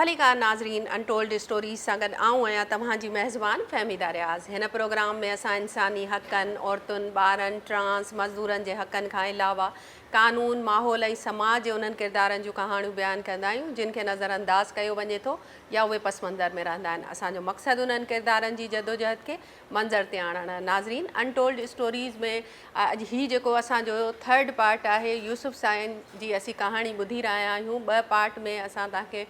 ڀليڪار ناظرين انٽولڊ اسٽوريز سان گڏ آئون آهيان توهان جي ميزبان فهميده رياض هن پروگرام ۾ اسان انساني حقن عورتن ٻارن ٽرانس مزدورن جي حقن کان علاوه قانون ماحول ۽ سماج جي انهن ڪردارن جون ڪهاڻيون بيان ڪندا آهيون جن کي نظر انداز ڪيو وڃي ٿو يا اهي پس منظر ۾ رهندا آهن اسان جو مقصد انهن ڪردارن جي جدوجهد کي منظر تي آڻڻ. ناظرين انٽولڊ اسٽوريز ۾ اڄ هي جيڪو اسان جو ٿرڊ پارٽ آهي يوسف سائين جي اسين ڪهاڻي ٻڌي رهيا آهيون ٻه پارٽ ۾ اسان توهان کي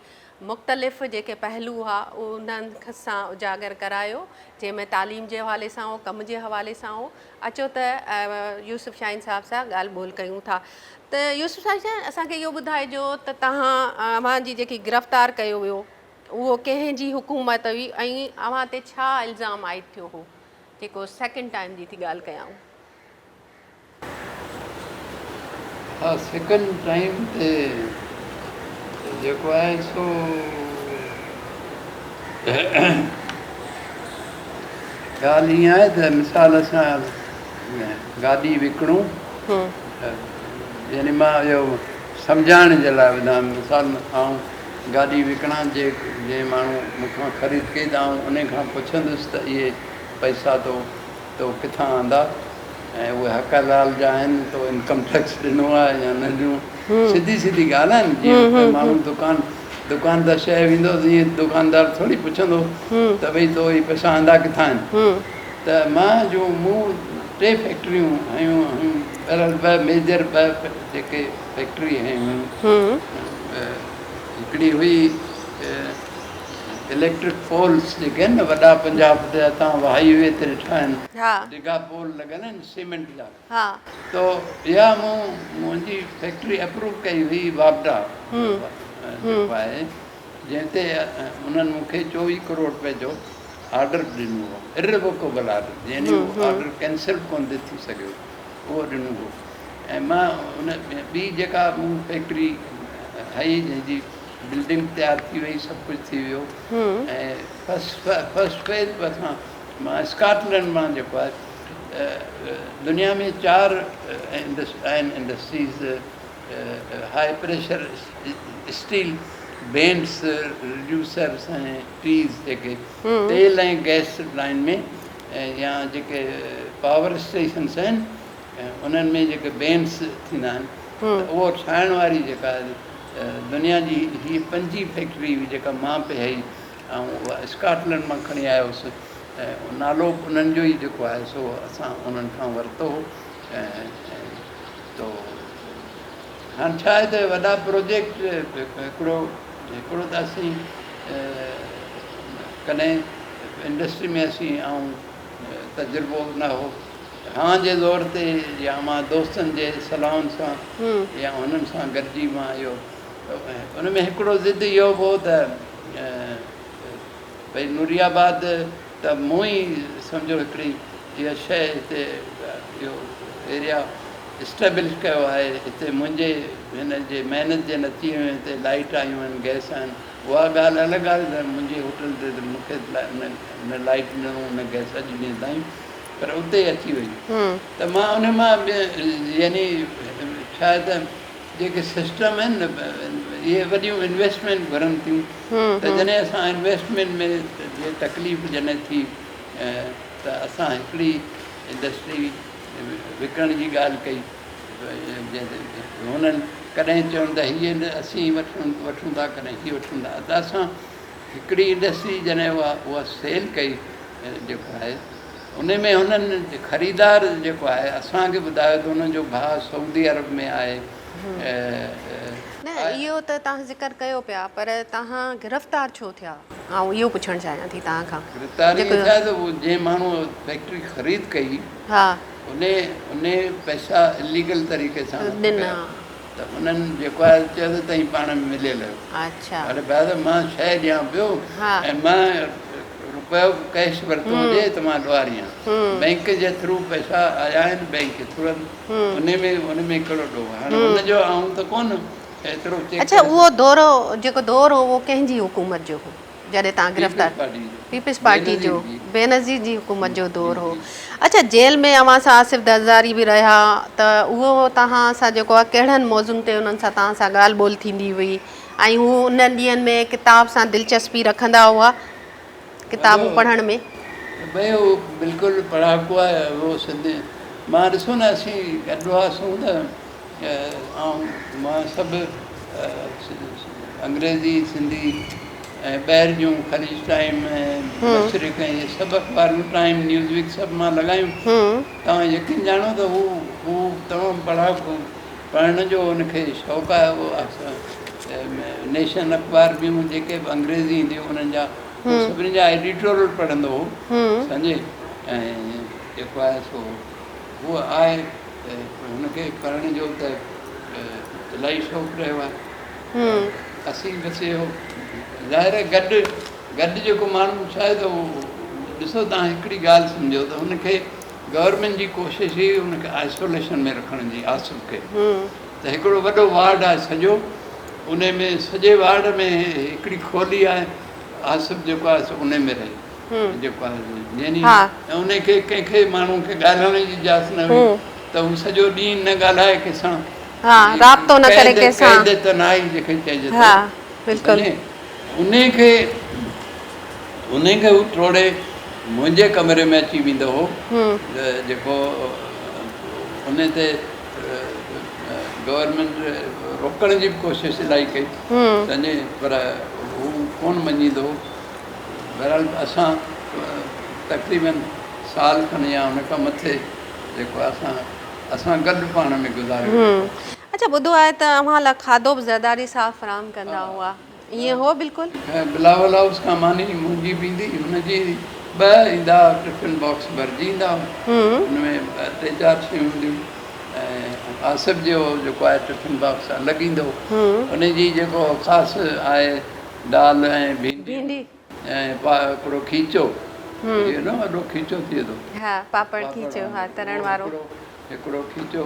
مختلف جيڪي پهلو هئا انهن سان اجاگر ڪرايو جنهن ۾ تعليم جي حوالي سان هو ڪم جي حوالي سان هو اچو ته يوسف شاهين صاحب سان ڳالهه ٻولهه ڪيون ٿا ته يوسف شاهين اسان کي اهو ٻڌائجو ته توهان اوهان جي جيڪي گرفتار ڪيو ويو اهو ڪنهن جي حڪومت هئي ۽ اوهان تي ڇا الزام عائد ٿيو هو جيڪو سيڪنڊ ٽائيم جي ٿي ڳالهه ڪيائون. ها سيڪنڊ ٽائيم تي جيڪو آهي سو ڳالهه ائين آهي ته مثال اسان گاڏي وڪڻون يعني مان اهو سمجهائڻ جي لاء ٻڌايم مثال آئون گاڏي وڪڻان جي جنهن ماڻهو مون کان خريد ڪئي ته آئون انهي کان پڇندس ته اهي پئسا تو تو ڪٿان آندا ۽ اهي حق حلال جا آهن تو انڪم ٽيڪس ڏنو آهي يا نه ڏنو سڌي سڌي ڳالهه آهي نه جيئن ماڻهو دڪان دڪان تان شيء ويندو تيئن دڪاندار ٿوري پڇندو ته ڀئي تو اهي پئسا آندا ڪٿان آهن ته مان جو مون ٽي فيڪٽريون هنيون هيون بهرحال ٻه ميجر ٻه جيڪي فيڪٽري هنيون هيون هڪڙي هئي اليڪٽرڪ پولس جيڪي آهن نه وڏا پنجاب تي اتان هائي وي تي ڏٺا آهن ڊگها پول لڳل آهن سيمينٽ جا تو اها مون منهنجي فيڪٽري اپروو ڪئي هئي واپڊا جيڪو آهي جنهن تي انهن مون کي 24 ڪروڙ روپئي جو آرڊر ڏنو هو اريووڪيبل آرڊر يعني اهو آرڊر ڪينسل به ڪونه ٿي سگهيو اهو ڏنو هو ۽ مان ان ٻي جيڪا مون فيڪٽري هئي جنهن جي بلڊنگ تيار ٿي وئي سڀ ڪجهه ٿي ويو ۽ فرسٽ فرسٽ فيز به اسان مان اسڪاٽلينڊ مان جيڪو آهي دنيا ۾ چار آهن industries high pressure steel bands reducers ۽ tees جيڪي تيل ۽ گئس لائن ۾ يا جيڪي پاور اسٽيشنس آهن انهن ۾ جيڪي بينڊس ٿيندا آهن ته اهو ٺاهڻ واري جيڪا دنيا جي هي پنجين فيڪٽري هئي جيڪا مان پئي هئي ۽ اها اسڪاٽلينڊ مان کڻي آيو هوس ۽ نالو به انهن جو ئي جيڪو آهي سو اسان انهن کان ورتو هو ۽ تو هاڻ ڇا آهي ته وڏا پروجيڪٽ هڪڙو هڪڙو ته اسين ڪڏهن انڊسٽري ۾ اسين آئون تجربو نه هو هان جي زور تي يا مان دوستن جي صلاحن سان يا انهن سان گڏجي مان اهو ان ۾ هڪڙو ضد اهو به هو ته ڀئي نوري آباد ته مون ئي سمجهو هڪڙي اها شيء هتي اهو ايريا اسٽيبلش ڪيو آهي هتي منهنجي هن جي محنت جي نتيجي ۾ هتي لائيٽ آيون آهن گئس آهن اها ڳالهه الڳ آهي ته منهنجي هوٽل تي ته مون کي نه لائيٽ ڏنو نه گئس اڄ ڏينهن تائين پر اتي اچي وئي ته مان ان مان يعني ڇا آهي ته جيڪي سسٽم آهن نه اهي وڏيون انويسٽمينٽ گهرن ٿيون ته جڏهن اسان انويسٽمينٽ ۾ جي تڪليف جڏهن ٿي ته اسان هڪڙي انڊسٽري وڪڻڻ جي ڳالهه ڪئي هنن ڪڏهن چون ته هيء اسين وٺون وٺون ٿا ڪڏهن هيء وٺون ٿا ته اسان هڪڙي انڊسٽري جڏهن اها اها سيل ڪئي جيڪو آهي ان ۾ هنن خريدار جيڪو آهي اسان کي ٻڌايو ته انهن جو ڀاء سعودي عرب ۾ آهي. نه اهو ته توهان ذڪر ڪيو پيا پر توهان گرفتار ڇو ٿيا؟ آئون اهو پڇڻ چاهيان ٿي توهان کان. گرفتار ائين ٿيا ته جنهن ماڻهو فيڪٽري خريد ڪئي انهي انهي پئسا اليگل طريقي سان هٿ ڪيا ته انهن جيڪو آهي چيو ته توهين پاڻ ۾ مليل آهيو. اڙي ڀاء ته مان شيء ڏيان پيو ۽ مان رپيو به ڪئش ورتو هجي ته مان ڏوهاري آهيان. بئنڪ جي ٿرو پئسا آيا آهن بئنڪ جي ٿرو ان ۾ ان ۾ ڪهڙو ڏوهه هاڻي ان جو آئون ته ڪونه ايترو چيڪ اڇا اهو دور جيڪو دور هو اهو ڪنهن جي حڪومت جو هو جڏهن توهان گرفتار پيپلز پارٽي جو بينظير جي حڪومت جو دور هو اڇا جيل ۾ اوهان سان آصف زرداري به رهيا ته اهو توهان سان جيڪو آهي ڪهڙن موضوعن تي انهن سان توهان سان ڳالهه ٻولهه ٿيندي هئي ۽ هو انهن ڏينهن ۾ ڪتاب سان دلچسپي رکندا هئا ڪتابون پڙهڻ ۾. ڀئي هو بلڪل پڙهاڪو آهي هو سنڌي مان ڏسو نه اسين گڏ هئاسون ته آئون مان سڀ انگريزي سنڌي ۽ ٻاهر جون خليج ٽائيم ۽ مشرق ۽ اهي سڀ اخبارون ٽائيم نيوز ويڪ سڀ مان لڳايون توهان يقين ڄاڻو ته هو هو تمام پڙهاڪو پڙهڻ جو هن کي شوق آهي اهو نيشن اخبار ٻيون جيڪي به انگريزي اينديون انهن جا سڀني جا ايڊيٽورل پڙهندو هو سمجهي ۽ جيڪو آهي سو هو آهي هن کي پڙهڻ جو ته الاهي شوق رهيو آهي اسين بس اهو ظاهر آهي گڏ گڏ جيڪو ماڻهو ڇا آهي ته ڏسو تان هڪڙي ڳالهه سمجهو ته هن کي گورنمينٽ جي ڪوشش هئي ان کي آئسوليشن ۾ رکڻ جي آصف کي ته هڪڙو وڏو وارڊ آهي سڄو ان ۾ سڄي وارڊ ۾ هڪڙي کولي آهي آصف جيڪو آهي سو ان ۾ رهي جيڪو آهي يعني ان کي ڪنهن کي ماڻهو کي ڳالهائڻ جي اجازت نه هئي ته هو سڄو ڏينهن نه ڳالهائي ڪنهن سان رابطو نه ڪري ڪنهن سان قيد تنهائي جنهن کي چئجي ٿو بلڪل انهي کي انهي کي هو ٽوڙي منهنجي ڪمري ۾ اچي ويندو هو جيڪو انهي تي گورنمينٽ روڪڻ جي به ڪوشش الاهي ڪئي سمجهي پر هو ڪونه مڃيندو هو بهرحال اسان تقريبن سال کن يا ان کان مٿي جيڪو اسان اسان گڏ پاڻ ۾ گذاريو. اڇا ٻڌو آهي ته اوهان لاء کاڌو به زرداري صاحب فراهم ڪندا هئا ائين هو بلڪل؟ بلاول هائوس کان ماني منهنجي به ايندي هن جي ٻه ايندا هئا ٽفن باڪس ڀرجي ايندا هئا ان ۾ ٽي چار شيون هونديون ۽ آصف جو جيڪو آهي ٽفن باڪس الڳ ايندو هو ان جي جيڪو خاص آهي دال ۽ ڀينڊي ۽ هڪڙو کيچو ٿئي نه وڏو کيچو ٿئي ٿو ها پاپڙ کيچو ها ترڻ وارو هڪڙو کيچو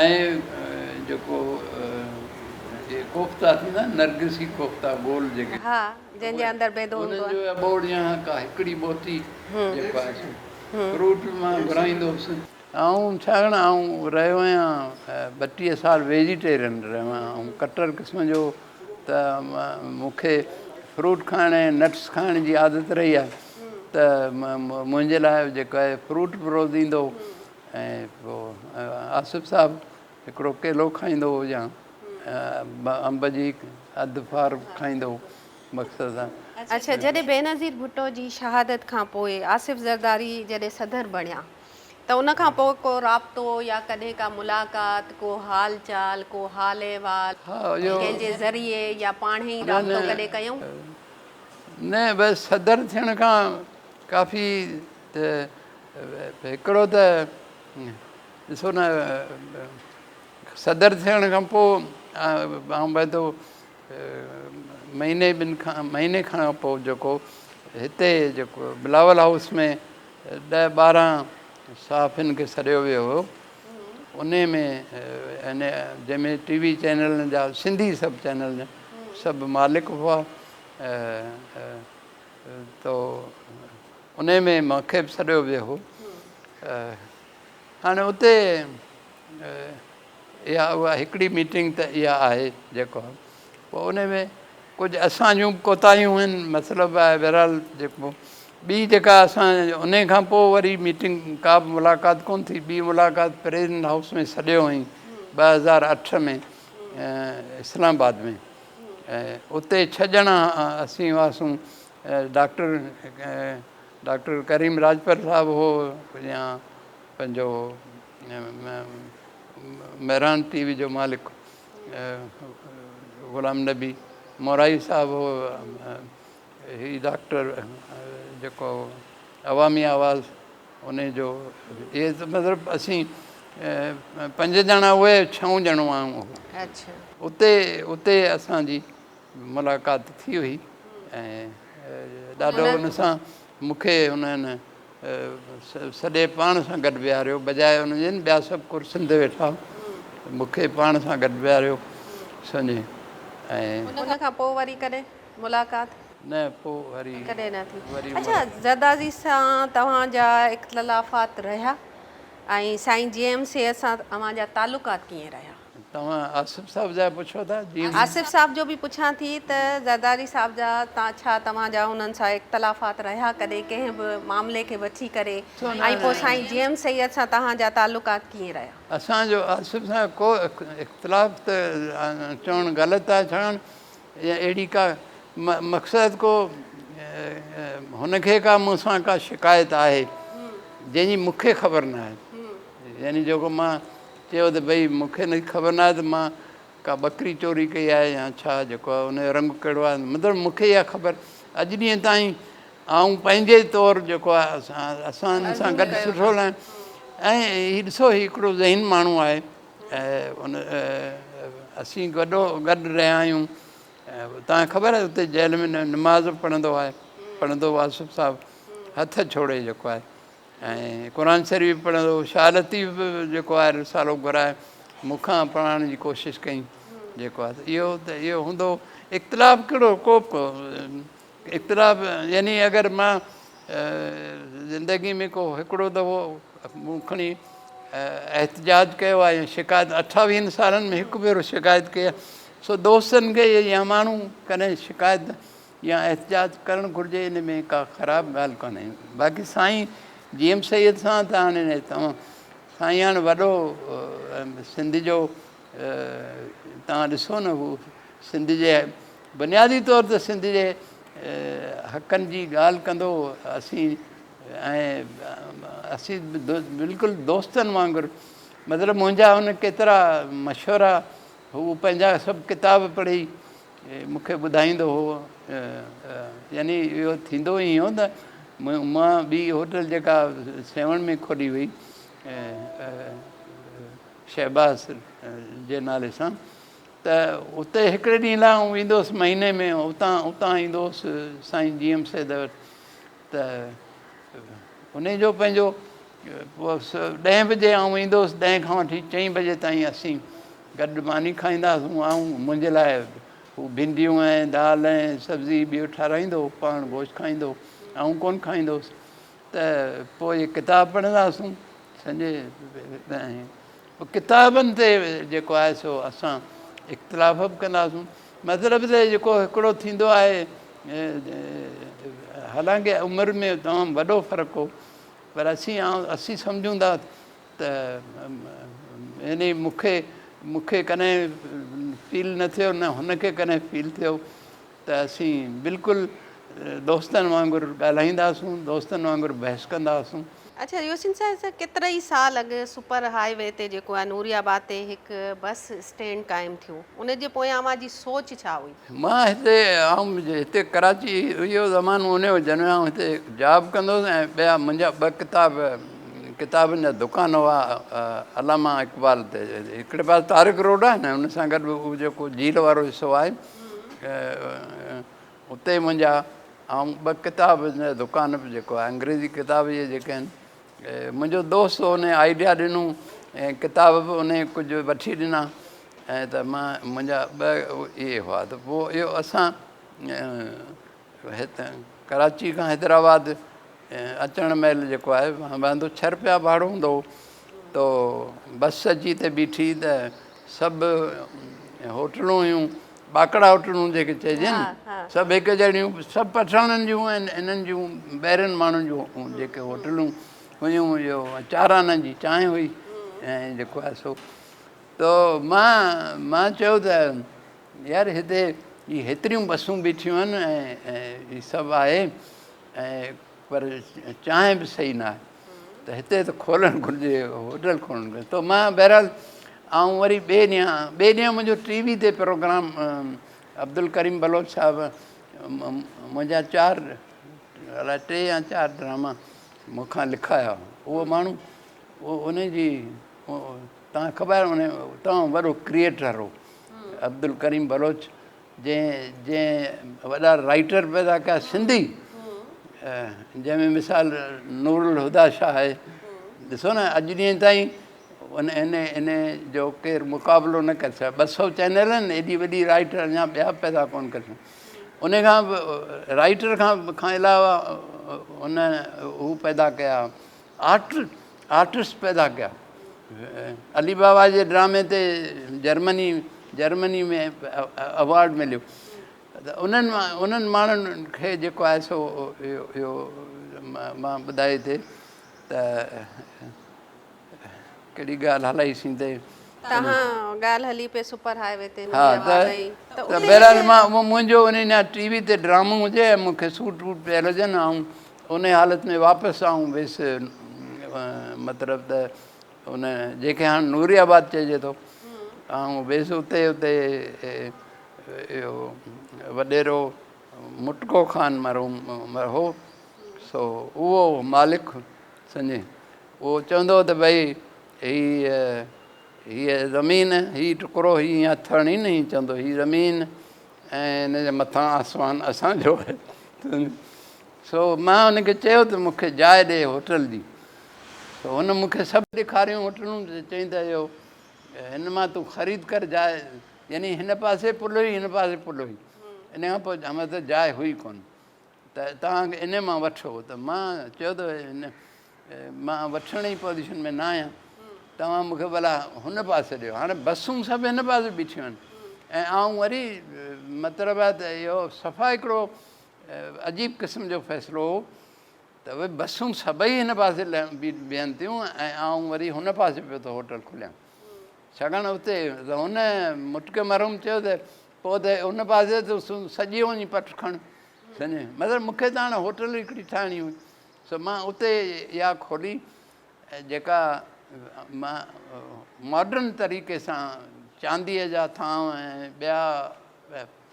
۽ جيڪو اهي ڪوفتا ٿيندا آهن نرگسي ڪوفتا گول جيڪي ها جنهن جي اندر بيدو هوندو آهي انهن جو ٻوڙ يا ڪا هڪڙي ٻوتي جيڪو آهي سو فروٽ به مان گهرائيندو هوس. آئون ڇاڪاڻ آئون رهيو آهيان 32 سال ويجيٽيرين رهيو آهيان آئون ڪٽر قسم جو ته مون کي فروٽ کائڻ ۽ نٽس کائڻ جي عادت رهي آهي ته منهنجي لاء جيڪو آهي فروٽ به روز ايندو هو ۽ پوء آصف صاحب هڪڙو ڪيلو کائيندو هو يا انب جي اڌ ڦار کائيندو هو مقصد سان. اڇا جڏهن بينظير ڀٽو جي شهادت کان پوء آصف زرداري جڏهن صدر بڻيا ته ان کان پوء ڪو رابطو يا ڪڏهن ڪا ملاقات ڪو حال چال ڪو حال احوال ڪنهن جي ذريعي يا پاڻهي ئي رابطو ڪڏهن ڪيائون؟ نه بس صدر ٿيڻ کان ڪافي ته هڪڙو ته ڏسو نه صدر ٿيڻ کان پوء آئون ٻڌو مهيني ٻن کان مهيني کان پوء جيڪو هتي جيڪو بلاول هائوس ۾ ڏهه 12 صحافين کي سڏيو ويو هو ان ۾ جنهن ۾ ٽي وي چينلن جا سنڌي سڀ چينل جا سڀ مالڪ هئا تو ان ۾ مون کي به سڏيو ويو هو. هاڻي اتي اها اها هڪڙي ميٽنگ ته اها آهي جيڪو پوء ان ۾ ڪجهه اسان جون به ڪوتاهيون آهن مطلب آهي بهرحال جيڪو ٻي جيڪا اسان ان کان پوء وري ميٽنگ ڪا به ملاقات ڪونه ٿي. ٻي ملاقات پريزيڊنٽ هائوس ۾ سڏيو هئائين 2008 ۾ اسلام آباد ۾ اتي ڇهه ڄڻا اسين هئاسون ڊاڪٽر ڊاڪٽر ڪريم راڄپر صاحب هو يا پنهنجو مهراڻ ٽي وي جو مالڪ غلام نبي مورائي صاحب هو هي ڊاڪٽر جيڪو عوامي آواز ان جو اهي مطلب اسين پنج ڄڻا اهي ڇهون ڄڻو آئون هو اتي اتي اسان جي ملاقات ٿي هئي ۽ ڏاڍو ان سان مون کي انهن سڏي پاڻ سان گڏ ويهاريو بجاء ان جي ٻيا سڀ ڪرسين تي ويٺا مون کي پاڻ سان گڏ ويهاريو سمجهي ۽ ان کان پوء وري ڪڏهن ملاقات؟ نه پوء وري ڪڏهن نه ٿي. اڇا زرداري سان توهان جا اختلافات رهيا ۽ سائين جي ايم سيد سان اوهان جا تعلقات ڪيئن رهيا؟ توهان آصف صاحب جا پڇو ٿا جي. آصف صاحب جو به پڇان ٿي ته زرداري صاحب جا تان ڇا توهان جا انهن سان اختلافات رهيا ڪڏهن ڪنهن به معاملي کي وٺي ڪري ۽ پوء سائين جي ايم سيد سان توهان جا تعلقات ڪيئن رهيا؟ اسان جو آصف سان ڪو اختلاف ته چوڻ غلط آهي ڇاڪاڻ اهڙي ڪا مقصد ڪو هن کي ڪا مون سان ڪا شڪايت آهي جنهن جي مون کي خبر نه آهي يعني جيڪو مان چيو ته ڀئي مون کي نه خبر نه آهي ته مان ڪا ٻڪري چوري ڪئي آهي يا ڇا جيڪو آهي ان جو رنگ ڪهڙو آهي مطلب مون کي اها خبر اڄ ڏينهن تائين آئون پنهنجي طور جيڪو آهي اسان ان سان گڏ سٺو لائين ۽ هي ڏسو هي هڪڙو ذهين ماڻهو آهي ان اسين گڏو گڏ رهيا آهيون تان خبر آهي اتي جيل ۾ نماز به پڙهندو آهي پڙهندو هو آصف صاحب هٿ ڇوڙي جيڪو آهي ۽ قرآن شريف به پڙهندو هو شاهه لطيف به جيڪو آهي رسالو گهرائي مون کان پڙهائڻ جي ڪوشش ڪئي جيڪو آهي اهو ته اهو هوندو اختلاف ڪهڙو ڪو اختلاف يعني اگر مان زندگي ۾ ڪو هڪڙو دفعو مون کڻي احتجاج ڪيو آهي يا شڪايت اٺاويهن سالن ۾ هڪ ڀيرو شڪايت ڪئي آهي سو دوستن کي يا ماڻهو ڪڏهن شڪايت يا احتجاج ڪرڻ گهرجي ان ۾ ڪا خراب ڳالهه ڪانهي باقي سائين جي ايم سيد سان ته هاڻي توهان سائين هاڻي وڏو سنڌ جو توهان ڏسو نه هو سنڌ جي بنيادي طور ته سنڌ جي حقن جي ڳالهه ڪندو اسين ۽ اسين بلڪل دوستن وانگر مطلب منهنجا هن ڪيترا مشورا هو پنهنجا سڀ ڪتاب پڙهي مون کي ٻڌائيندو هو يعني اهو ٿيندو ائين هو ته مان ٻي هوٽل جيڪا سيوهڻ ۾ کولي هئي شهباز جي نالي سان ته اتي هڪڙي ڏينهن لاء آئون ويندو هوس مهيني ۾ اتان اتان ايندو هوس سائين جي ايم سيد وٽ ته ان جو پنهنجو ڏهين بجي آئون ايندو هوس ڏهين کان وٺي چئين بجي تائين اسين گڏ ماني کائيندا هئاسون آئون منهنجي لاء هو ڀينڊيون ۽ دال ۽ سبزي ٻيو ٺاراهيندو هو پاڻ گوشت کائيندو هو آئون ڪونه کائيندو هوس ته پوء ڪتاب پڙهندا هئاسون سڄي پوء ڪتابن تي جيڪو آهي سو اسان اختلاف به ڪندا هئاسون مطلب ته جيڪو هڪڙو ٿيندو آهي حالانڪه عمر ۾ تمام وڏو فرق هو پر اسين اسين سمجهون ٿا ته يعني مون کي مون کي ڪڏهن فيل نه ٿيو نه هن کي ڪڏهن فيل ٿيو ته اسين بلڪل دوستن وانگر ڳالهائيندا هئاسون دوستن وانگر بحث ڪندا هئاسون. اڇا يوسين صاحب ڪيترا ئي سال اڳ سپر هاء وي تي جيڪو آهي نوري آباد تي هڪ بس اسٽينڊ قائم ٿيو ان جي پويان اوهان جي سوچ ڇا هئي؟ مان هتي آئون هتي ڪراچي اهو زمانو ان جو جڏهن آئون هتي جاب ڪندو هوس ۽ ٻيا منهنجا ٻه ڪتاب ڪتابن جا دڪان هئا علامه اقبال تي هڪڙي پاسي طارق روڊ آهي نه ان سان گڏ اهو جيڪو جيل وارو حصو آهي اتي منهنجا آئون ٻه ڪتاب جا دڪان به جيڪو آهي انگريزي ڪتاب اهي جيڪي آهن منهنجو دوست هو ان آئيڊيا ڏنو ۽ ڪتاب به ان ڪجهه وٺي ڏنا ۽ ته مان منهنجا ٻه اهي هئا ته پوء اهو اسان هت ڪراچي کان حيدرآباد اچڻ مهل جيڪو آهي واندو ڇهه روپيا ڀاڙو هوندو هو تو بس اچي اتي بيٺي ته سڀ هوٽلون هيون ٻاڪڙا هوٽلون جيڪي چئجن سڀ هڪ جهڙيون سڀ پٺاڻن جون ۽ انهن جون ٻاهرين ماڻهن جون جيڪي هوٽلون هيون اهو چار آنن جي چانهه هئي ۽ جيڪو آهي سو تو مان مان چيو ته يار هتي هي هيتريون بسون بيٺيون آهن ۽ هي سڀ آهي ۽ پر چانهه به صحيح نه آهي ته هتي ته کولڻ گهرجي هوٽل کولڻ گهرجي ته مان بهرحال آئون وري ٻئي ڏينهن ٻئي ڏينهن منهنجو ٽي وي تي پروگرام عبدالڪريم بلوچ صاحب منهنجا چار الائي ٽي يا چار ڊراما مون کان لکايا اهو ماڻهو ان جي تان خبر ان تمام وڏو ڪريئيٽر هو عبدالڪريم بلوچ جنهن جنهن وڏا رائيٽر پيدا ڪيا سنڌي جنهن ۾ مثال نور الهديٰ شاهه آهي ڏسو نه اڄ ڏينهن تائين ان ان ان جو ڪير مقابلو نه ڪري سگهيو ٻه سو چينل آهن ايڏي وڏي رائيٽر اڃا ٻيا پيدا ڪونه ڪري سگهيا ان کان رائيٽر کان کان علاوه ان هو پيدا ڪيا آرٽ آرٽسٽ پيدا ڪيا. علي بابا جي ڊرامي تي جرمني جرمني ۾ ايوارڊ مليو ته انهن انهن ماڻهن کي جيڪو آهي سو اهو مان ٻڌائي ٿي ته ڪهڙي ڳالهه هلائي سين تي تهان ڳالهه هلي پئي سپر هاء وي تي ها ته ته بهرحال مان منهنجو ان نه ٽي وي تي ڊرامو هجي ۽ مون کي سوٽ ووٽ پيل هجن آئون ان حالت ۾ واپس آئون ويس مطلب ته ان جيڪي هاڻ نوري آباد چئجي ٿو آئون ويس اتي اتي اهو وڏيرو مٽڪو خان مرحوم هو سو اهو مالڪ سمجهي اهو چوندو هو ته ڀئي هي هيء زمين، هي ٽڪرو، هي ائين هٿ هڻي نه ائين چوندو هي زمين ۽ هن جي مٿان آسمان اسان جو آهي. سو مان هن کي چيو ته مون کي جاء ڏي هوٽل جي. سو هن مون کي سڀ ڏيکاريون هوٽلون چيائين ته اهو هن مان تون خريد ڪر جاء يعني هن پاسي پل هئي هن پاسي پل هئي ان کان پوء مطلب جاء هئي ڪونه. ته توهان ان مان وٺو ته مان چيو ته ان مان وٺڻ جي پوزيشن ۾ نه آهيان توهان مون کي ڀلا هن پاسي ڏيو هاڻي بسون سڀ هن پاسي بيٺيون آهن ۽ آئون وري مطلب آهي ته اهو صفا هڪڙو عجيب قسم جو فيصلو هو ته اهي بسون سڀئي هن پاسي بيهن ٿيون ۽ آئون وري هن پاسي پيو ٿو هوٽل کوليان ڇاڪاڻ اتي ته هن مٽڪي مرحوم چيو ته پوء ته ان پاسي ته سڄي وڃي پٽ کڻ سمجهي مطلب مون کي ته هاڻي هوٽل هڪڙي ٺاهڻي هئي سو مان اتي اها کولي جيڪا مان ماڊرن طريقي سان چانديء جا ٿانو ۽ ٻيا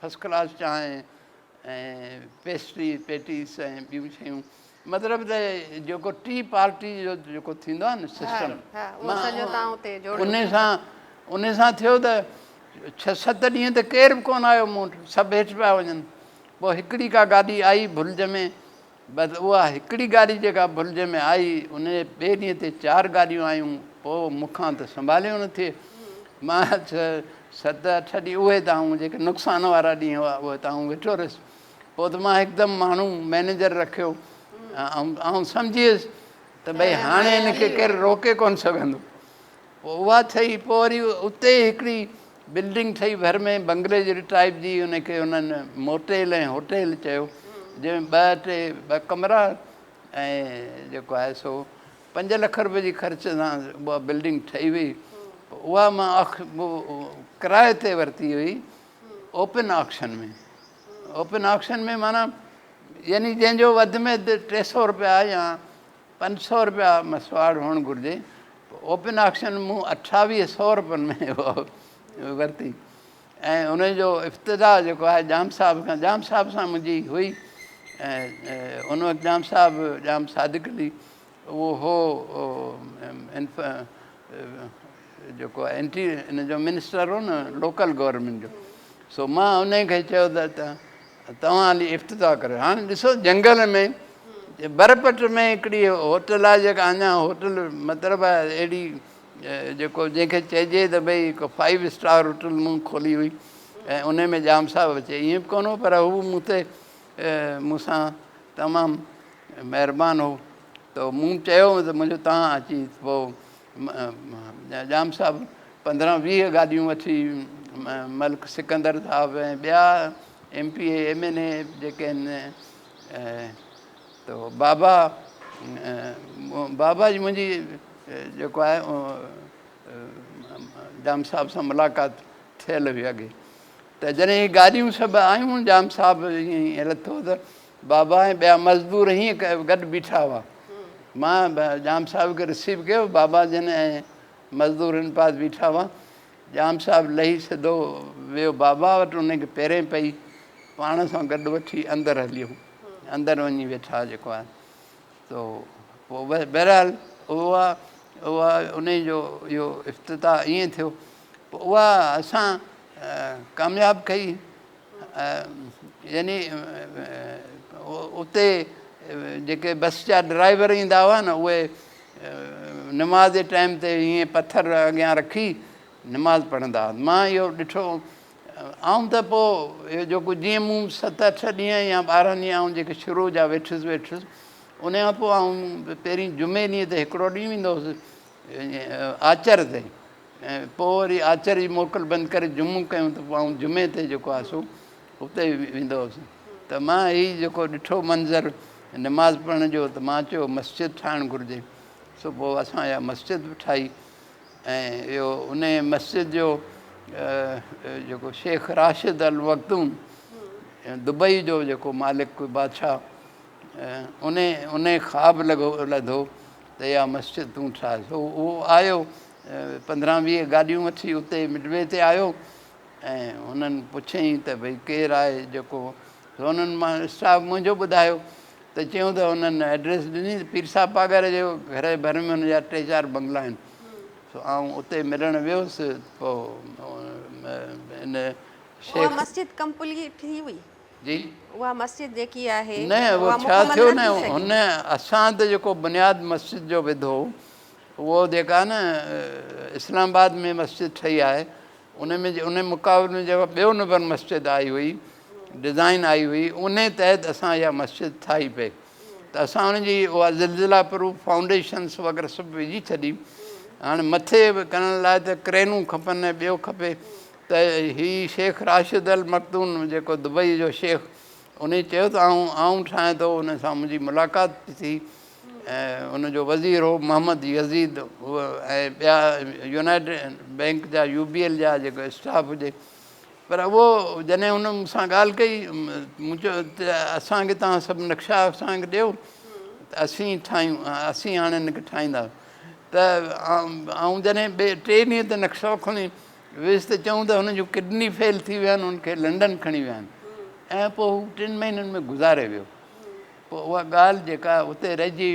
فرسٽ ڪلاس چانهه ۽ پيسٽري پيٽيس ۽ ٻيون شيون مطلب ته جيڪو ٽي پارٽي جو جيڪو ٿيندو آهي نه سسٽم ان سان ان سان ٿيو ته ڇهه ست ڏينهن ته ڪير به ڪونه آيو مون وٽ سڀ هيٺ پيا وڃن پوء هڪڙي ڪا گاڏي آئي ڀلج ۾ بس اها هڪڙي گاڏي جيڪا ڀلج ۾ آئي ان جي ٻئي ڏينهن تي چار گاڏيون آيون پوء مون کان ته سنڀاليو نه ٿئي مان ڇهه ست اٺ ڏينهن اهي ته آئون جيڪي نقصان وارا ڏينهن هئا اهي ته آئون ويٺو رهيس پوء ته مان هڪدم ماڻهو مئنيجر رکيو آئون سمجهي ويس ته ڀئي هاڻي هن کي ڪير روڪي ڪونه سگهندو پوء اها ٺهي پوء وري اتي ئي هڪڙي بلڊنگ ٺهي ڀر ۾ بنگلي جهڙي ٽائيپ جي ان کي انهن موٽيل ۽ هوٽيل چيو جنهن ۾ ٻه ٽي ٻه ڪمرا ۽ جيڪو آهي سو 5 لک روپيه جي خرچ سان اها بلڊنگ ٺهي وئي اها مان ڪرائي تي ورتي هئي اوپن آڪشن ۾ اوپن آڪشن ۾ معنيٰ يعني جنهن جو وڌ ۾ وڌ 300 روپيا يا 500 روپيا مسواڙ هئڻ گهرجي اوپن آڪشن مون 2800 روپين ۾ ورتي ۽ ان جو افتتاح جيڪو آهي ڄام صاحب کان ڄام صاحب سان منهنجي هئي ۽ ان وقت ڄام صاحب ڄام صادق علي اهو هو جيڪو انٽي ان جو منسٽر هو نه لوڪل گورنمينٽ جو سو مان ان کي چيو ته توهان هلي افتتاح ڪريو هاڻي ڏسو جنگل ۾ برپٽ ۾ هڪڙي هوٽل آهي جيڪا اڃا هوٽل مطلب آهي اهڙي جيڪو جنهن کي چئجي ته ڀئي هڪ فائيو اسٽار هوٽل مون کولي هئي ۽ ان ۾ ڄام صاحب اچي ائين به ڪونه هو پر هو مون تي مون سان تمام مهربان هو ته مون چيو ته منهنجو توهان اچي پوء ڄام صاحب 15 20 گاڏيون وٺي ملڪ سڪندر صاحب ۽ ٻيا M P A M N A جيڪي آهن ته بابا بابا جي منهنجي جيڪو آهي ڄام صاحب سان ملاقات ٿيل هئي اڳي ته جڏهن هي گاڏيون سڀ آيون ڄام صاحب ائين لٿو ته بابا ۽ ٻيا مزدور هيئن گڏ بيٺا هئا مان ڄام صاحب کي رسيو ڪيو بابا جن ۽ مزدور هن پاس بيٺا هئا ڄام صاحب لهي سڌو ويو بابا وٽ ان کي پيرين پئي پاڻ سان گڏ وٺي اندر هليو اندر وڃي ويٺا جيڪو آهي تو پوء بهرحال اها اها ان جو اهو افتتاح ائين ٿيو پوء اها اسان ڪامياب ڪئي يعني اتي جيڪي بس جا ڊرائيور ايندا هئا نه اهي نماز جي ٽائيم تي ائين پٿر اڳيان رکي نماز پڙهندا هئا مان اهو ڏٺو آئون ته پوء اهو جيڪو جيئن مون ست اٺ ڏينهن يا 12 ڏينهن آئون جيڪي شروع جا ويٺس ويٺس ان کان پوء آئون پهرين جمعي ڏينهن تي هڪڙو ڏينهن ويندو هوس. آچر تي ۽ پوء وري آچر جي موڪل بند ڪري جمعو ڪيون ته پوء آئون جمعي تي جيڪو آهي سو اتي ويندو هوس ته مان هي جيڪو ڏٺو منظر نماز پڙهڻ جو ته مان چيو مسجد ٺاهڻ گهرجي سو پوء اسان اها مسجد به ٺاهي ۽ اهو ان مسجد جو جيڪو شيخ راشد المڪتوم دبئي جو جيڪو مالڪ بادشاهه ان ان خواب لڳو لڌو ته اها مسجد تون ٺاهه سو اهو آيو 15 20 گاڏيون وٺي اتي مڊوي تي آيو ۽ هنن پڇيائين ته ڀئي ڪير آهي جيڪو انهن مان اسٽاف منهنجو ٻڌايو ته چيائون ته هنن ايڊريس ڏني ته پير صاحب پاڳاري جي گهر جي ڀر ۾ هن جا ٽي چار بنگلا آهن سو آئون اتي ملڻ ويس پوء ان شيخ اها مسجد ڪمپليٽ ٿي هئي؟ جي اها مسجد جيڪي آهي نه اهو ڇا ٿيو نه هن اسان ته جيڪو بنياد مسجد جو وڌو اهو جيڪا نه اسلام آباد ۾ مسجد ٺهي آهي ان ۾ ان مقابلي ۾ جيڪا ٻيو نمبر مسجد آئي هئي ڊزائن آئي هئي ان تحت اسان اها مسجد ٺاهي پئي ته اسان ان جي اها زلزله پروف فائونڊيشنس وغيره سڀ وجهي ڇڏي هاڻي مٿي ڪرڻ لاء ته ڪرينون کپن ۽ ٻيو کپي ته هي شيخ راشد المڪتون جيڪو دبئي جو شيخ ان چيو ته آئون آئون ٺاهيان ٿو ان سان منهنجي ملاقات ٿي ۽ ان جو وزير هو محمد يزيد ۽ ٻيا يونائيٽيڊ بئنڪ جا يو بي ايل جا جيڪو اسٽاف هجي پر اهو جڏهن هن مون سان ڳالهه ڪئي مون چيو ته اسان کي توهان سڀ نقشا اسان کي ڏيو ته اسين ٺاهيون اسين هاڻي هن کي ٺاهيندا ته آئون جڏهن ٻئي ٽي ڏينهن تي نقشو کڻي ويس ته چئون ته هن جون ڪڊني فيل ٿي ويا آهن هن کي لنڊن کڻي ويا آهن ۽ پوء هو ٽن مهينن ۾ گذاري ويو پوء اها ڳالهه جيڪا اتي رهجي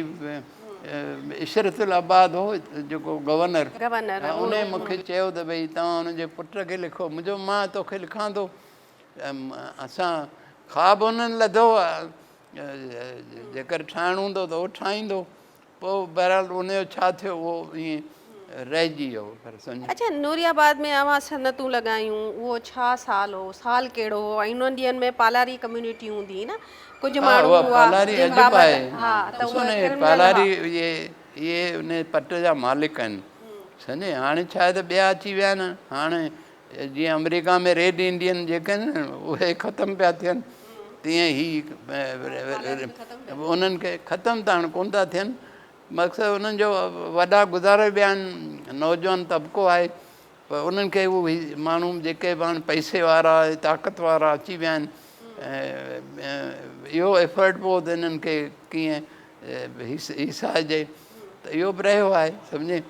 عشرت العباد هو جيڪو گورنر ان مون کي چيو ته ڀئي توهان ان جي پٽ کي لکو مون چيو مان توکي لکان ٿو اسان خواب هنن لڌو جيڪر ٺاهڻو هوندو ته اهو ٺاهيندو پوء بهرحال ان جو ڇا ٿيو اهو ائين رهجي ويو پر سمجهه. اڇا نوري آباد ۾ اوهان صنعتون لڳايون اهو ڇا سال هو سال ڪهڙو هو ۽ انهن ڏينهن ۾ پالاري ڪميونٽي هوندي هئي نه ڪجهه ها ماڻهو اها هئا پالاري جن اڄ به بابت آهي ها ته ڏسو اهي نه ڪرمنل پالاري هئا. اهي اهي ان پٽ جا مالڪ آهن سمجهي هاڻي ڇا آهي ته ٻيا اچي ويا آهن هاڻي جيئن آمريڪا ۾ ريڊ انڊين جيڪي آهن اهي ختم پيا ٿين تيئن هي انهن کي ختم ته هاڻي ڪونه ٿا ٿين مقصد انهن جو وڏا گذاري ويا آهن نوجوان طبقو آهي پر انهن کي هو ماڻهو جيڪي به هاڻي پئسي وارا طاقت وارا اچي ويا آهن اهو ايفرٽ پوء ته انهن کي ڪيئن هيسائجي ته اهو به رهيو آهي سمجهي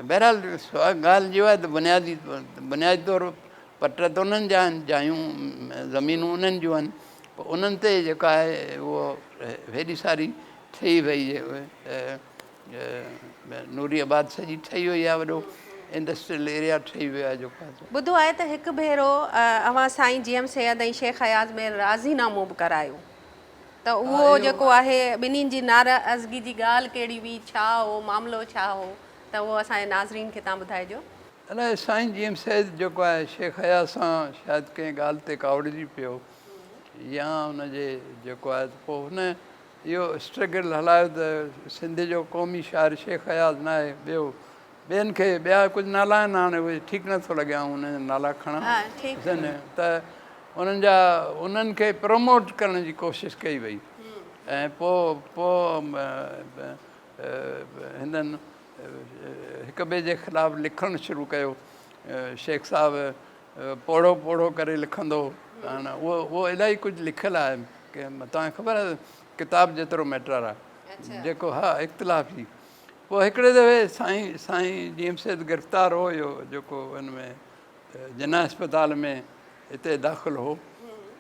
بهرحال ڳالهه اها آهي ته بنيادي بنيادي طور پٽ ته انهن جا آهن جايون زمينون انهن جون آهن پوء انهن تي جيڪا آهي اهو هيڏي ساري ٺهي وئي نوري آباد سڄي ٺهي وئي آهي وڏو انڊسٽريل ايريا ٺهي ويو آهي جيڪو آهي. ٻڌو آهي ته هڪ ڀيرو اوهان سائين جي ايم سيد ۽ شيخ اياز ۾ راضي نامو به ڪرايو. ته اهو جيڪو آهي ٻنهين جي ناراضگي جي ڳالهه ڪهڙي هئي، ڇا هو، معاملو ڇا هو ته اهو اسان جي ناظرين کي توهان ٻڌائجو. الائي سائين جي ايم سيد جيڪو آهي شيخ اياز سان شايد ڪنهن ڳالهه تي ڪاوڙجي پيو يا ان جي جيڪو آهي ته پوء هن اهو اسٽرگل هلايو ته سنڌ جو قومي شاعر شيخ اياز ناهي ٻيو ٻين کي ٻيا ڪجهه نالا آهن هاڻي اهي ٺيڪ نه ٿو لڳي آئون انهن جا نالا کڻان ته انهن جا انهن کي پروموٽ ڪرڻ جي ڪوشش ڪئي وئي ۽ پوء پوء هنن هڪ ٻئي جي خلاف لکڻ شروع ڪيو شيخ صاحب پوڙهو پوڙهو ڪري لکندو هاڻ اهو اهو الاهي ڪجهه لکيل آهي توهان کي خبر آهي ڪتاب جيترو ميٽر آهي جيڪو ها اختلافي پوء هڪڙي دفعي سائين سائين جي ايم سيد گرفتار هو اهو جيڪو ان ۾ جناح اسپتال ۾ هتي داخل هو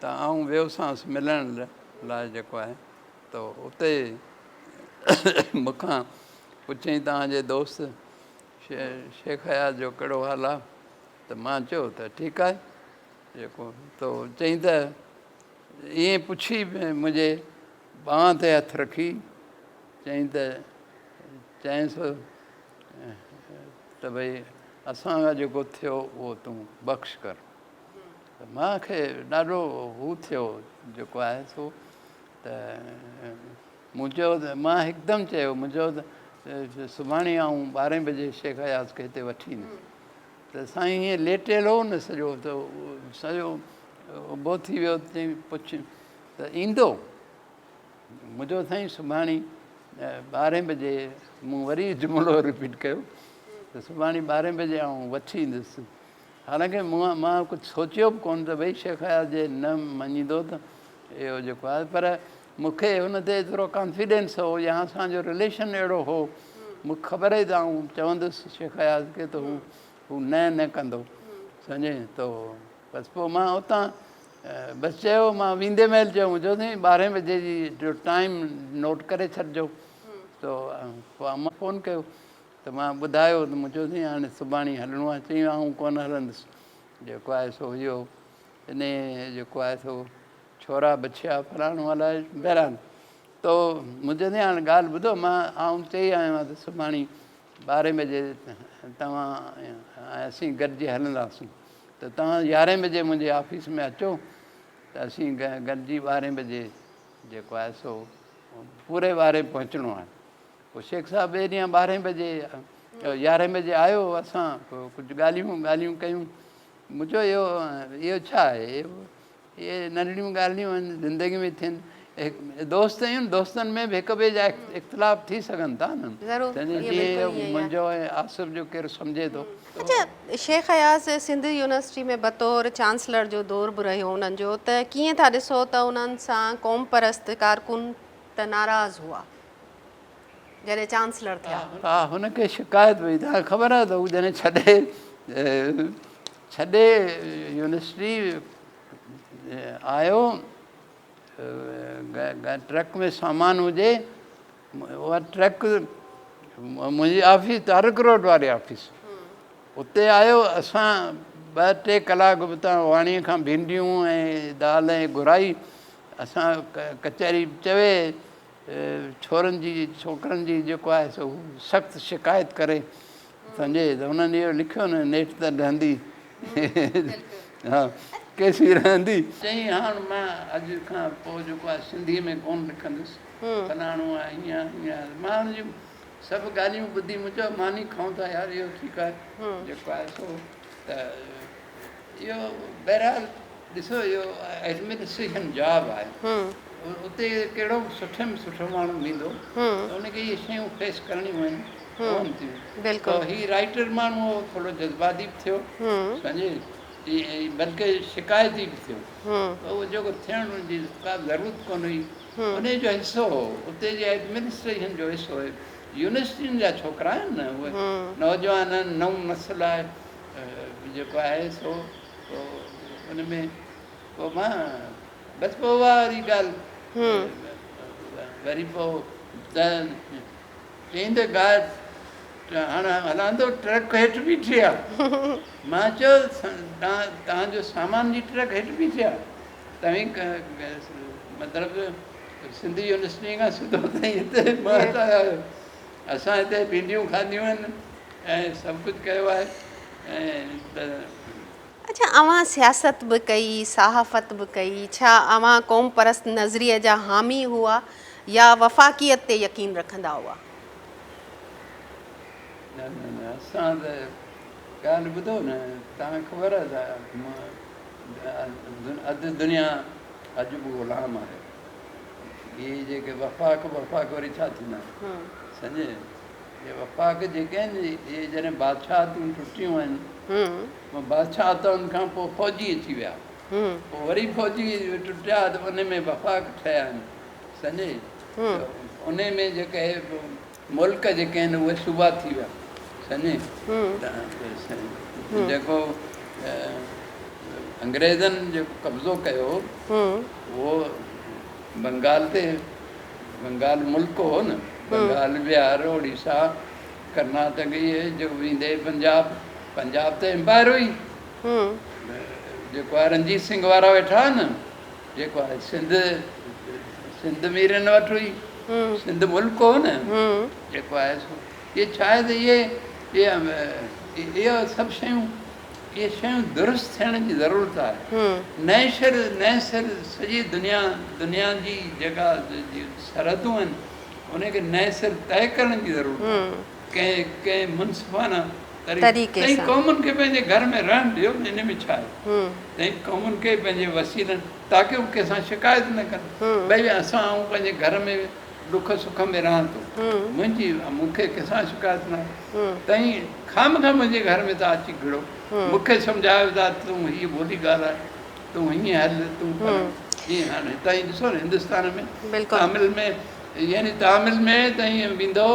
ته آئون ويوسانس ملڻ لاء جيڪو آهي ته اتي مون کان پڇيائين توهان جي دوست شيخ اياز جو ڪهڙو حال آهي ته مان چيو ته ٺيڪ آهي جيڪو تو چئين ته ائين پڇي منهنجي ٻانهن تي هٿ رکي چيائين ته چيائينس ته ڀئي اسان کان جيڪو ٿيو اهو تون بخش ڪر. ته مان کي ڏاڍو هو ٿيو جيڪو آهي سو ته مون چيو ته مان هڪدم چيو مون چيو ته سڀاڻي آئون ٻارهين بجي شيخ اياز کي هتي وٺي ايندس. ته سائين هيئن ليٽيل هو نه سڄو ته سڄو اڀو ٿي ويو چئي پڇ ته ايندو؟ منهنجو سائين سڀاڻي ٻارهين بجي مون وري جملو رپيٽ ڪيو ته سڀاڻي ٻارهين بجي آئون وٺي ايندس. حالانڪه مون مان ڪجهه سوچيو به ڪونه ته ڀئي شيخ اياز جي نه مڃيندو ته اهو جيڪو آهي پر مون کي هن تي ايترو ڪانفيڊنس هو يا اسان جو رليشن اهڙو هو مون کي خبر هئي ته آئون چوندس شيخ اياز کي ته هو هو نه نه ڪندو سمجهين تو بس پوء مان اتان بس چيو مان ويندي مهل چيو مون چيو سائين ٻارهين بجي جي جو ٽائيم نوٽ ڪري ڇڏجو تو پوء امان فون ڪيو ته مان ٻڌايو ته مون چيو سائين هاڻي سڀاڻي هلڻو آهي چيائين آئون ڪونه هلندس جيڪو آهي سو اهو انهي جيڪو آهي سو ڇورا بڇيا فلاڻو الائي بهرحال تو مون چيو سائين هاڻي ڳالهه ٻڌو مان آئون چئي آيو آهيان ته سڀاڻي ٻارهين بجي توهان ۽ اسين گڏجي هلنداسون ته توهان يارهين بجي منهنجي آفيس ۾ اچو ته اسين گڏجي ٻارهين بجي جيڪو آهي سو پوري ٻارهين پهچڻو آهي پوء شيخ صاحب ٻئي ڏينهن ٻارهين بجي يارهين بجي آيو اسان پوء ڪجهه ڳالهيون ڳالهيون ڪيون مون چيو اهو اهو ڇا آهي اهي ننڍڙيون ڳالهيون آهن زندگي ۾ ٿين دوست آهيون دوستن ۾ به هڪ ٻئي جا اختلاف ٿي سگهن ٿا نه جيئن منهنجو ۽ آصف جو ڪير سمجهي ٿو. اڇا شيخ اياز سنڌ يونيورسٽي ۾ بطور چانسلر جو دور به رهيو انهن جو ته ڪيئن ٿا ڏسو ته انهن سان قومپرست ڪارڪن ته ناراض هئا جڏهن چانسلر ٿيا. ها هن کي شڪايت هئي تنهن کي خبر آهي ته هو جڏهن ڇڏي ڇڏي يونيورسٽي آيو ٽرڪ ۾ سامان هجي اها ٽرڪ منهنجي آفيس طارق روڊ واري آفيس اتي آيو اسان ٻه ٽي ڪلاڪ اتان واڻي کان ڀينڊيون ۽ دال ۽ گهرائي اسان ڪچهري چوي ڇورن جي ڇوڪرن جي جيڪو آهي سو سخت شڪايت ڪري سمجهي ته انهن اهو لکيو نه نيٺ ته ڊهندي ها ڪيسين رهندي. چيائين هاڻ مان اڄ کان پوء جيڪو آهي سنڌيء ۾ ڪونه لکندس فلاڻو آهي هيئن آهي هيئن آهي مان ان جون سڀ ڳالهيون ٻڌي مون چيو ماني کائون ٿا يار اهو ٺيڪ آهي جيڪو آهي سو ته اهو بهرحال ڏسو اهو ايڊمنسٽريشن جاب آهي اتي ڪهڙو به سٺي ۾ سٺو ماڻهو ويندو ته ان کي اهي شيون فيس ڪرڻيون آهن پون ٿيون ته هي رائيٽر ماڻهو هو ٿورو جذباتي به ٿيو سمجهي بلڪه شڪايتي به ٿيو ته اهو جيڪو ٿيڻ جي ڪا ضرورت ڪونه هئي ان جو حصو هو اتي جي ايڊمنسٽريشن جو حصو هو يونيورسٽين جا ڇوڪرا آهن نه اهي نوجوان آهن نئون نسل آهي جيڪو آهي سو ان ۾ پوء مان بس پوء اها وري ڳالهه وري پوء ته چيائين ته گاهه هاڻ هلان ٿو ٽرڪ هيٺ بيٺي آ مان چيو توهان جو سامان جي ٽرڪ هيٺ بيٺي آ توهين مطلب سنڌ يونيورسٽي کان سڌو تائين هتي پهتا آهيو اسان هتي ڀينڊيون کاڌيون آهن ۽ سڀ ڪجهه ڪيو آهي ۽ اڇا اوهان سياست به ڪئي، صحافت به ڪئي، ڇا اوهان قوم پرست نظريي جا حامي هئا يا وفاقيت تي يقين رکندا هئا؟ نه نه نه اسان ته ڳالهه ٻڌو نه توهان کي خبر آهي ته اڌ دنيا اڄ به غلام آهي اهي جيڪي وفاق وفاق وري ڇا ٿيندا سمجهي اهي وفاق جيڪي آهن اهي جڏهن بادشاهتون ٽٽيون آهن بادشاهتن کان پوء فوجي اچي ويا پوء وري فوجي ٽٽيا ته ان ۾ وفاق ٺهيا آهن سمجهي ان ۾ جيڪي ملڪ جيڪي آهن اهي صوبا ٿي ويا سمجهي جيڪو انگريزن جيڪو قبضو ڪيو اهو بنگال تي بنگال ملڪ هو نه بنگال بهار اوڙيسا ڪرناٽڪ اهي جيڪو ويندي پنجاب پنجاب ته امپائر هئي جيڪو آهي رنجيت سنگهه وارا ويٺا هئا نه جيڪو آهي سنڌ سنڌ ميرن وٽ هئي سنڌ ملڪ هو نه جيڪو آهي سو اهي ڇا آهي ته اهي اهي سڀ شيون اهي شيون درست ٿيڻ جي ضرورت آهي. نئين سر نئين سر سڄي دنيا دنيا جي جيڪا سرحدون آهن ان کي نئين سر طئي ڪرڻ جي ضرورت آهي ڪنهن ڪنهن منصفانه طريقي سان. قومن کي پنهنجي گهر ۾ رهڻ ڏيو ان ۾ ڇا آهي. تنهن قومن کي پنهنجي وسيلن تاڪه هو ڪنهن سان شڪايت نه ڪن ڀئي اسان آئون پنهنجي گهر ۾ ڏک سک ۾ رهان ٿو منهنجي مون کي ڪنهن سان شڪايت نه آهي تنهن خامخواه منهنجي گهر ۾ ٿا اچي گهڙو مون کي سمجهايو ٿا تون هيء ٻولي ڳالهاء تون هيئن هل تون فلاڻو جيئن هاڻي هتان ئي ڏسو نه هندستان ۾ تامل ۾ يعني تامل ۾ تائين ويندو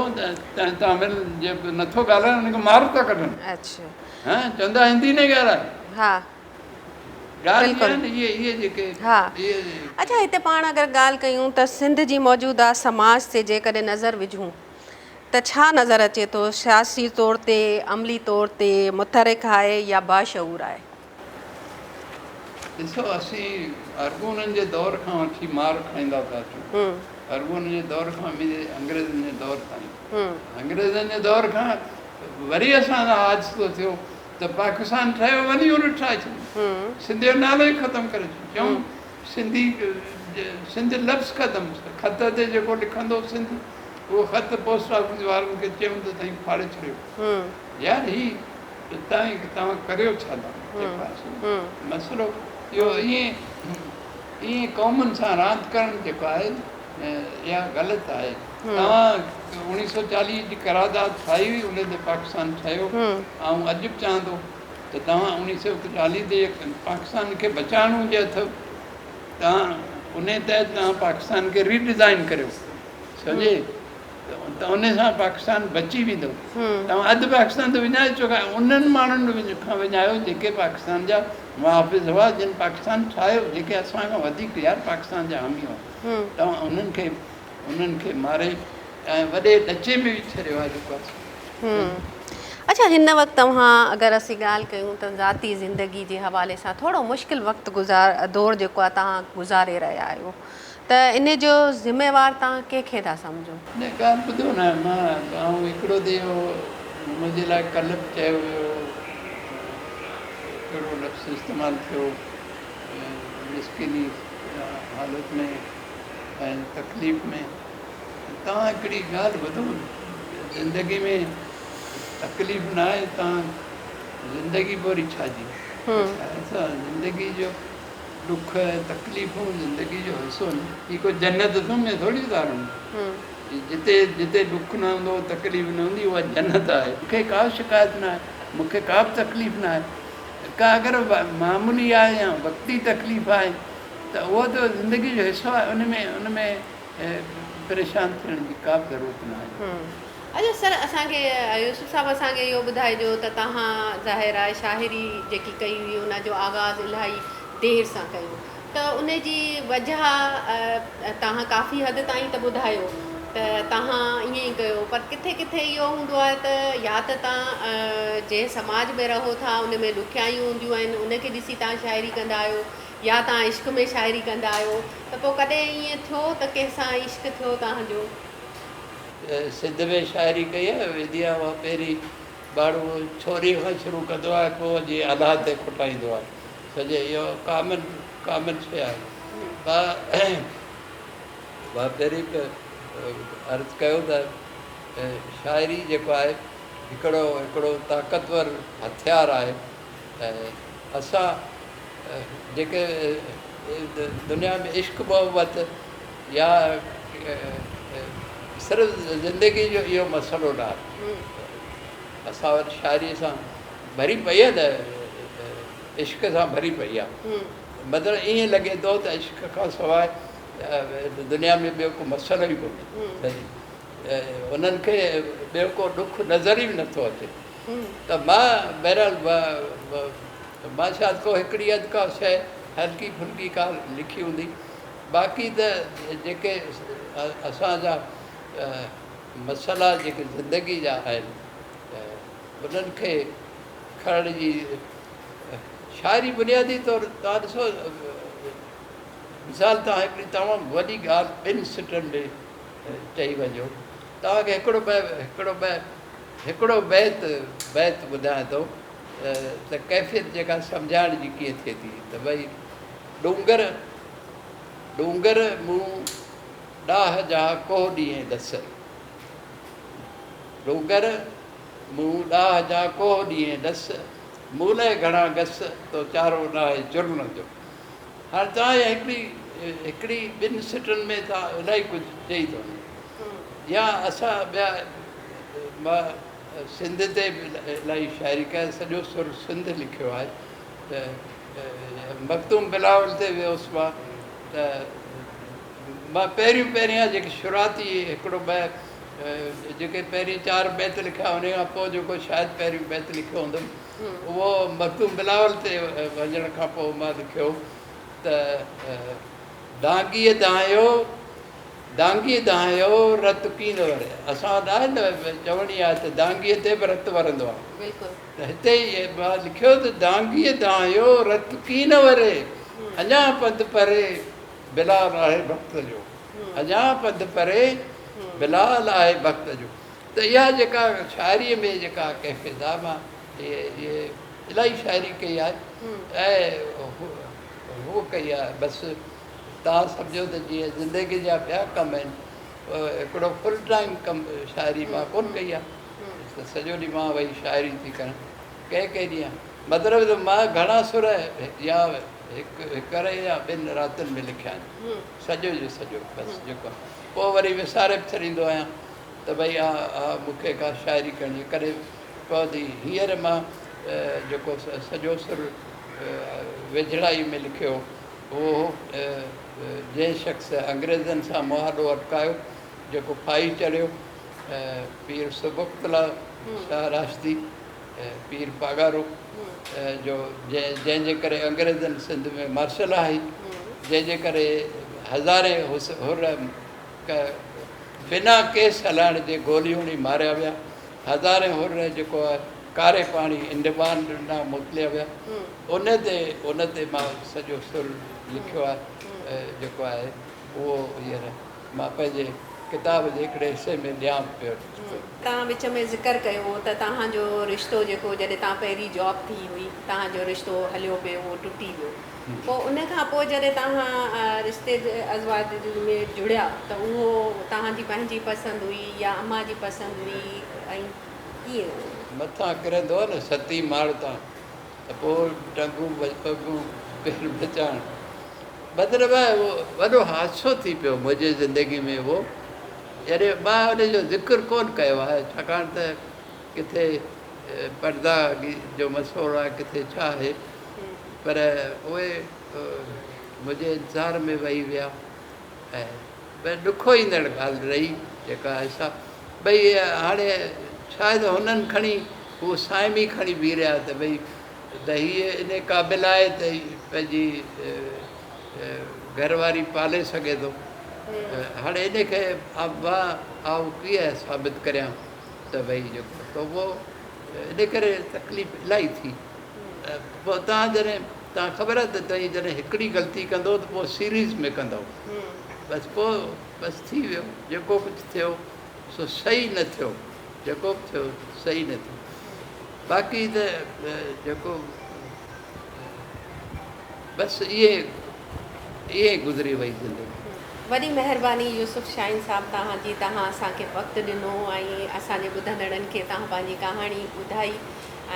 ته تامل جي نٿو ڳالهائي ان کي مار ٿا ڪڍن ها چوندا هندي نه ڳالهائي ها بلڪل اهي اهي جيڪي ها اڇا هتي پاڻ اگر ڳالهه ڪيون ته سنڌ جي موجوده سماج تي جيڪڏهن نظر وجهون ته ڇا نظر اچي ٿو سياسي طور تي عملي طور تي متحرڪ آهي يا باشعور آهي؟ ڏسو اسين ارغونن جي دور کان وٺي مار کائيندا ٿا اچون. ارغونن جي دور کان ويندي انگريزن جي دور تائين. انگريزن جي دور کان وري اسان سان حادثو ٿيو ته پاڪستان ٺهيو ون يونٽ ٺاهي ڇڏيو. سنڌ جو نالو ئي ختم ڪري ڇڏيو. چيائون سنڌي سنڌ لفظ ختم. خط تي جيڪو لکندو سنڌ اهو خط پوسٽ آفيس وارن کي چيائون ته سائين ڦاڙي ڇڏيو. يار هي تائين توهان ڪريو ڇا ٿا؟ جيڪو آهي سو مسئلو اهو ائين ائين قومن سان راند ڪرڻ جيڪو آهي اها غلط آهي. توهان اوڻيهه سو چاليهه جي قرارداد ٺاهي هئي ان تي پاڪستان ٺهيو. آئون اڄ به چوان ٿو ته توهان اوڻيهه سو چاليهه تي پاڪستان کي بچائڻو هجي اٿو توهان ان تحت توهان پاڪستان کي ري ڊزائن ڪريو سمجهي. ته ان سان پاڪستان بچي ويندو. توهان اڌ پاڪستان ته وڃائي چڪا آهيو. انهن ماڻهن کان وڃايو جيڪي پاڪستان جا محافظ هئا، جن پاڪستان ٺاهيو، جيڪي اسان کان وڌيڪ يار پاڪستان جا حامي هئا. توهان انهن کي انهن کي ماري ۽ وڏي ڏچي ۾ وجهي ڇڏيو آهي جيڪو آهي. اڇا هن وقت توهان اگر اسين ڳالهه ڪيون ته ذاتي زندگي جي حوالي سان ٿورو مشڪل وقت گذار دور جيڪو آهي توهان گذاري رهيا آهيو. ته ان جو ذميوار توهان ڪنهن کي ٿا سمجهو؟ نه ڳالهه ٻڌو نه مان آئون هڪڙو ته اهو منهنجي لاء ڪلهه به چيو ويو ڪهڙو لفظ استعمال ٿيو مسڪيني حالت ۾ ۽ تڪليف ۾ توهان هڪڙي ڳالهه ٻڌو زندگي ۾ تڪليف نه آهي توهان زندگي پوري ڇا جي زندگي جو ڏک ۽ تڪليفون زندگي جو حصو آهن. هي ڪو جنت ۾ ٿوري اتارڻو. جتي جتي ڏک نه هوندو، تڪليف نه هوندي، اها جنت آهي. مون کي ڪا شڪايت نه آهي، مون کي ڪا به تڪليف نه آهي. ڪا اگر معمولي آهي يا وقتي تڪليف آهي ته اهو ته زندگي جو حصو آهي، ان ۾ ان ۾ پريشان ٿيڻ جي ڪا به ضرورت نه آهي. اچا سر اسان کي يوسف صاحب اسان کي اهو ٻڌائجو ته توهان ظاهر آهي شاعري جيڪي ڪئي هئي ان جو آغاز الاهي دير سان ڪيو ته ان جي وجه توهان ڪافي حد تائين ته ٻڌايو ته توهان ائين ئي ڪيو پر ڪٿي ڪٿي اهو هوندو آهي ته يا ته توهان جنهن سماج ۾ رهو ٿا ان ۾ ڏکيائيون هونديون آهن ان کي ڏسي توهان شاعري ڪندا آهيو يا توهان عشق ۾ شاعري ڪندا آهيو ته پوء ڪڏهن ائين ٿيو ته ڪنهن سان عشق ٿيو توهان جو؟ سنڌ ۾ شاعري ڪئي آهي ويندي آهي اها پهرين ماڻهو ڇوري کان شروع ڪندو آهي پوء وڃي الله تي کٽائيندو آهي سڄي اهو ڪامن ڪامن شيء آهي مان پهرين به عرض ڪيو ته شاعري جيڪو آهي هڪڙو هڪڙو طاقتور هٿيار آهي ۽ اسان جيڪي دنيا ۾ عشق محبت يا صرف زندگي جو اهو مسئلو نه آهي. اسان وٽ شاعري سان ڀري پئي آهي ته عشق سان ڀري پئي آهي. مطلب ائين لڳي ٿو ته عشق کان سواء دنيا ۾ ٻيو ڪو مسئلو ئي ڪونهي. انهن کي ٻيو ڪو ڏک نظر ئي نٿو اچي. ته مان بهرحال مان شايد ڪو هڪڙي اڌ ڪا شيء هلڪي ڦلڪي ڪا لکي هوندي. باقي ته جيڪي اسان جا مسئلا جيڪي زندگي جا آهن انهن کي کڻڻ جي شاعري بنيادي طور توهان ڏسو مثال توهان هڪڙي تمام وڏي ڳالهه ٻن سٽن ۾ چئي وڃو توهان کي هڪڙو هڪڙو هڪڙو بيت بيت ٻڌايان ٿو ته ڪيفيت جيڪا سمجهائڻ جي ڪيئن ٿئي ٿي ته ڀئي ڏونگر ڏونگر مون ڏاهه جا ڪوهه ڏينهن ڏس. ڏونگر، مون ڏاهه جا ڪوهه ڏينهن ڏس، مون لئه گهڻا گس، تو چارو ناهي چرڻ جو. هاڻي توهان اها هڪڙي هڪڙي ٻن سٽن ۾ توهان الاهي ڪجهه چئي ٿو وڃي. يا اسان ٻيا مان سنڌ تي به الاهي شاعري ڪئي، سڄو سر سنڌ لکيو آهي ته مخدوم بلاول تي ويس مان ته مان پهريون پهريان جيڪي شروعاتي هڪڙو ٻه جيڪي پهرين چار بيت لکيا ان کان پوء جيڪو شايد پهريون بيت لکيو هوندم اهو مخدوم بلاول تي وڃڻ کان پوء مان لکيو ته دانگيء دانهيو دانگيء دانهيو رت ڪين وري. اسان وٽ آهي نه چوڻي آهي ته دانگيء تي به رت ورندو آهي. بلڪل. ته هتي مان لکيو ته دانگيء دانهيو رت ڪين وري، اڃا پنڌ پري بلال آهي بخت جو. اڃا پنڌ پري بلال آهي بخت جو. ته اها جيڪا شاعريء ۾ جيڪا ڪيفيت آهي مان اهي الاهي شاعري ڪئي آهي ۽ هوء ڪئي آهي بس توهان سمجهو ته جيئن زندگي جا ٻيا ڪم آهن هڪڙو فل ٽائيم ڪم شاعري مان ڪونه ڪئي آهي ته سڄو ڏينهن مان ويهي شاعري ٿي ڪريان ڪنهن ڪنهن ڏينهن مطلب ته مان گهڻا سر يا هڪ هڪڙي يا ٻن راتن ۾ لکيا آهن سڄو جو سڄو بس جيڪو پوء وري وساري به ڇڏيندو آهيان ته ڀئي ها ها مون کي ڪا شاعري ڪرڻي آهي ڪڏهن پوندي هينئر مان جيڪو سڄو سر ويجهڙائي ۾ لکيو اهو هو جنهن شخص انگريزن سان مهاڏو اٽڪايو، جيڪو ڦاهي چڙهيو، پير سبڪتلا شاهه راشدي، پير پاڳارو، جو جنهن جي ڪري انگريزن سنڌ ۾ مارشل لا هئي، جنهن جي ڪري هزارين حر بنا ڪيس هلائڻ جي گوليون هڻي ماريا ويا. هزارين حر جيڪو آهي ڪاري پاڻي انڊمان ڏانهن موڪليا ويا. ان تي ان تي مان سڄو سر لکيو آهي جيڪو آهي اهو هينئر مان پنهنجي ڪتاب جي هڪڙي حصي ۾ ڏيان پيو ٿو. توهان وچ ۾ ذڪر ڪيو هو ته توهان جو رشتو جيڪو جڏهن توهان پهرين جاب ٿي هئي توهان جو رشتو هليو پيو اهو ٽٽي ويو پوء ان کان پوء جڏهن توهان رشتي ازواج ۾ جڙيا ته اهو توهان جي پنهنجي پسند هئي يا امان جي پسند هئي ۽ ڪيئن؟ مٿان ڪرندو آهي نه ستين ماڙ تان ته پوء ٽنگون پڳون پير بچائڻ مطلب آهي اهو وڏو حادثو ٿي پيو منهنجي زندگي ۾ اهو يعني مان ان جو ذڪر ڪونه ڪيو آهي ڇاڪاڻ ته ڪٿي پرده جو مسئلو آهي ڪٿي ڇا آهي پر اهي منهنجي انتظار ۾ ويهي ويا ۽ ڏکوئيندڙ ڳالهه رهي جيڪا آهي سا ڀئي هاڻي شايد هنن کڻي هو سائمي کڻي بيهي رهيا ته ڀئي ته هيء ان قابل آهي ته پنهنجي گهر واري پالي سگهي ٿو هاڻي ان کي آئون ڪيئن ثابت ڪريان ته ڀئي جيڪو ته اهو ان ڪري تڪليف الاهي ٿي پوء توهان جڏهن توهان خبر آهي ته توهين جڏهن هڪڙي غلطي ڪندو ته پوء سيريز ۾ ڪندو بس پوء بس ٿي ويو جيڪو ڪجهه ٿيو سو صحيح نه ٿيو جيڪو به ٿيو صحيح نه ٿيو باقي ته جيڪو بس ائين ائين گذري وئي زندگي. وڏي مهرباني يوسف شاهين صاحب توهان جي توهان اسان کي وقت ڏنو ۽ اسان جي ٻڌندڙن کي توهان پنهنجي ڪهاڻي ٻڌائي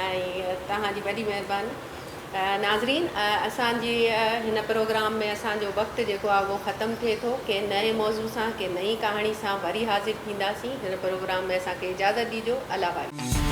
۽ توهان جي وڏي مهرباني ناظرين اسان جي هن پروگرام ۾ اسان جو وقت جيڪو آهي اهو ختم ٿئي ٿو ڪنهن نئين موضوع سان ڪنهن نئين ڪهاڻي سان وري حاضر ٿينداسين هن پروگرام ۾ اسان کي اجازت ڏيجو الله واهي.